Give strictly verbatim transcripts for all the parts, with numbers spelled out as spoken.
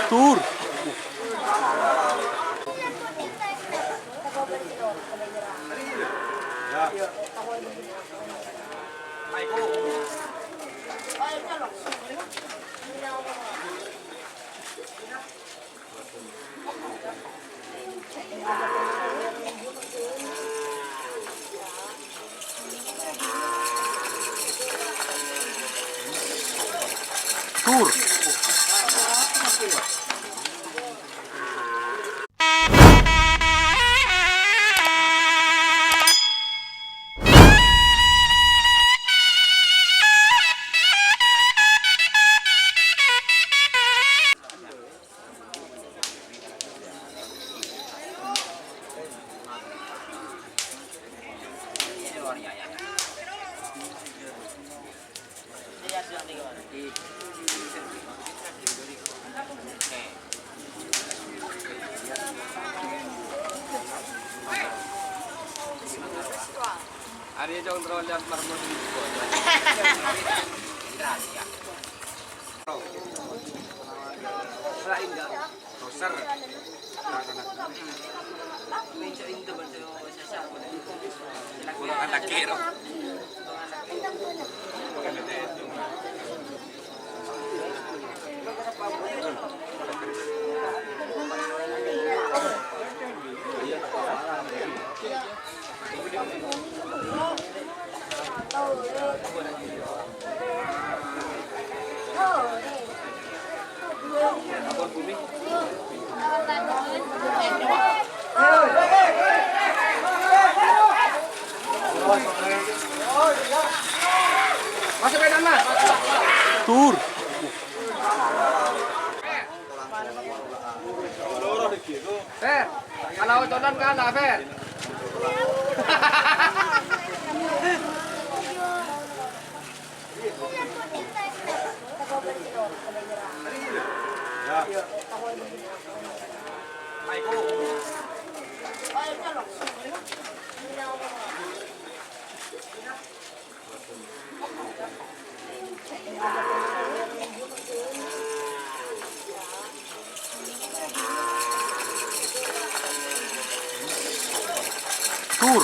Tur. Tur. Arèya, Cong, terro liat marmo sèngko'. Ra enggak. Toser. Tur. Fer, kalau ocolan kalah, Fer. Tur.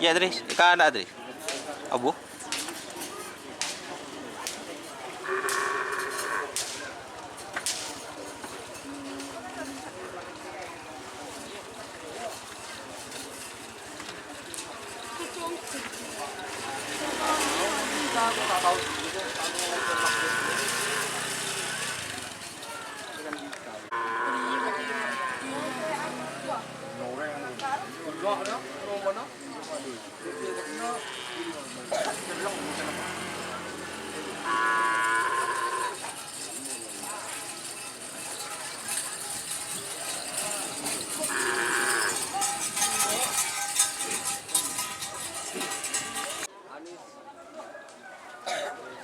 Iyâ, Tris. Ka ana', Tris. Abu.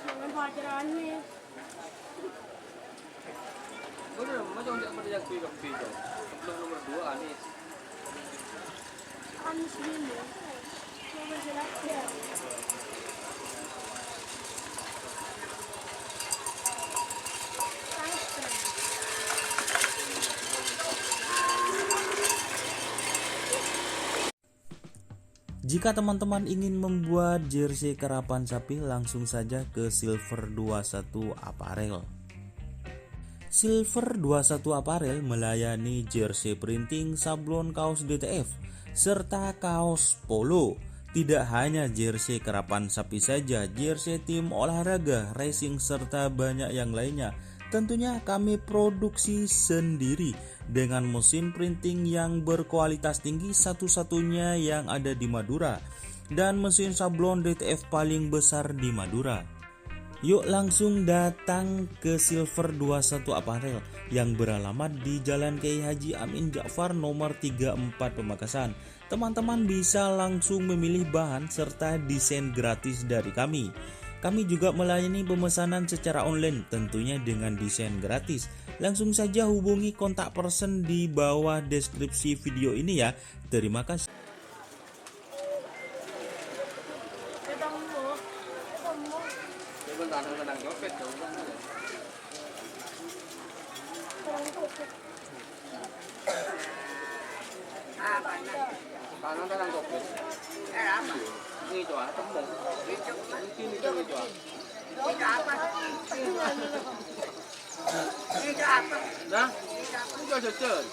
Jangan pacaran nih. Udah, Mas, jangan, jangan, jangan, jangan, jangan. Sebelum nomor dua, Anis. Anis dulu. Nomor berapa? Jika teman-teman ingin membuat jersey karapan sapi, langsung saja ke Silver dua satu Apparel. Silver dua satu Apparel melayani jersey printing, sablon, kaos D T F, serta kaos polo. Tidak hanya jersey karapan sapi saja, jersey tim olahraga, racing, serta banyak yang lainnya. Tentunya kami produksi sendiri dengan mesin printing yang berkualitas tinggi, satu-satunya yang ada di Madura, dan mesin sablon D T F paling besar di Madura. Yuk langsung datang ke Silver dua satu Apparel yang beralamat di Jalan Kiai Haji Amin Ja'far nomor tiga empat Pamekasan. Teman-teman bisa langsung memilih bahan serta desain gratis dari kami. Kami juga melayani pemesanan secara online, tentunya dengan desain gratis. Langsung saja hubungi kontak person di bawah deskripsi video ini ya. Terima kasih. Tangan, tangan, kopet. Ini itu, ah, tembok. Ini, ini, ini itu, ah. Nah, ini udah jajan.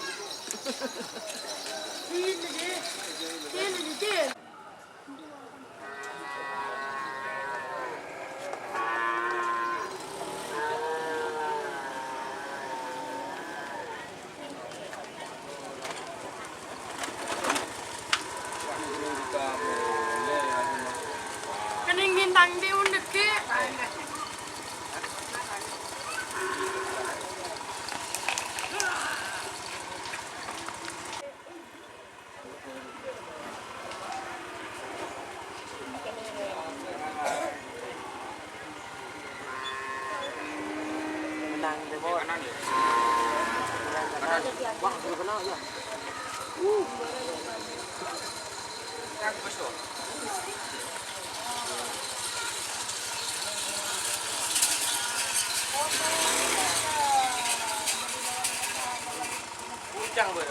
Kening bintang di undek ke. Menang, Depok. Menang, ya? Menang, menang. Wah, sudah kenal, ya. Uh. Kan, Bos, tuh. Ujang, Bos.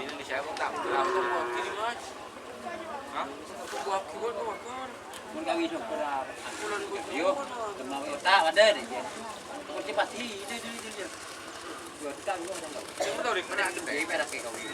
Ini saya mau tak berapa mau gini, Mas? Hah? Aku buat buat mau kan. Mun kawin sok berapa? Aku lagi buat. Yo, kenal yo tak ada deh. Aku cepat sih, itu itu itu. Yo, kita lu ada enggak? Itu udah pernah ada. Ini merah kayak kawin.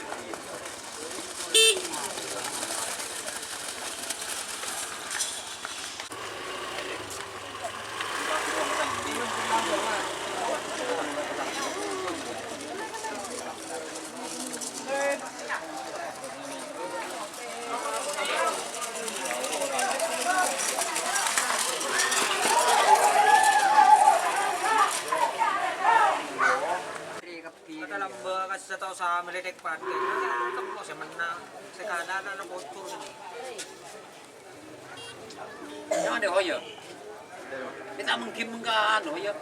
Kata lamba kasih satu Meletek pate, kok sè mennang, sè kanan ana bocor ini. Jangan deh, oh iya. Kita mungkin mengkan, oh iya.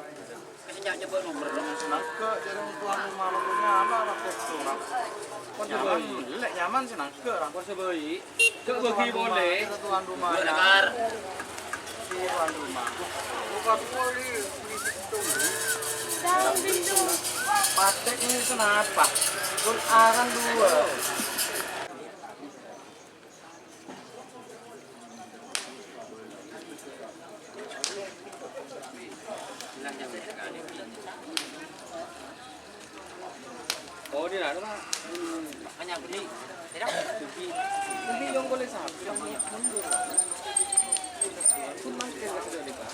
Kasih nyak nyoba nomor dong. Nangka, jadi tuan rumah lo punya apa, apa itu, Bang? Nyaman, lek nyaman sih nangka, Bang. Kok sebaik? Gak bagi boleh. Tuan rumah. Tuan rumah. Bukan boleh. Patek ini kenapa? Pun aran dua. Oh, di mana, Pak? Hanya beli. Tidak. Beli yang boleh satu. Yang mundur. Pun makin sudah, Pak.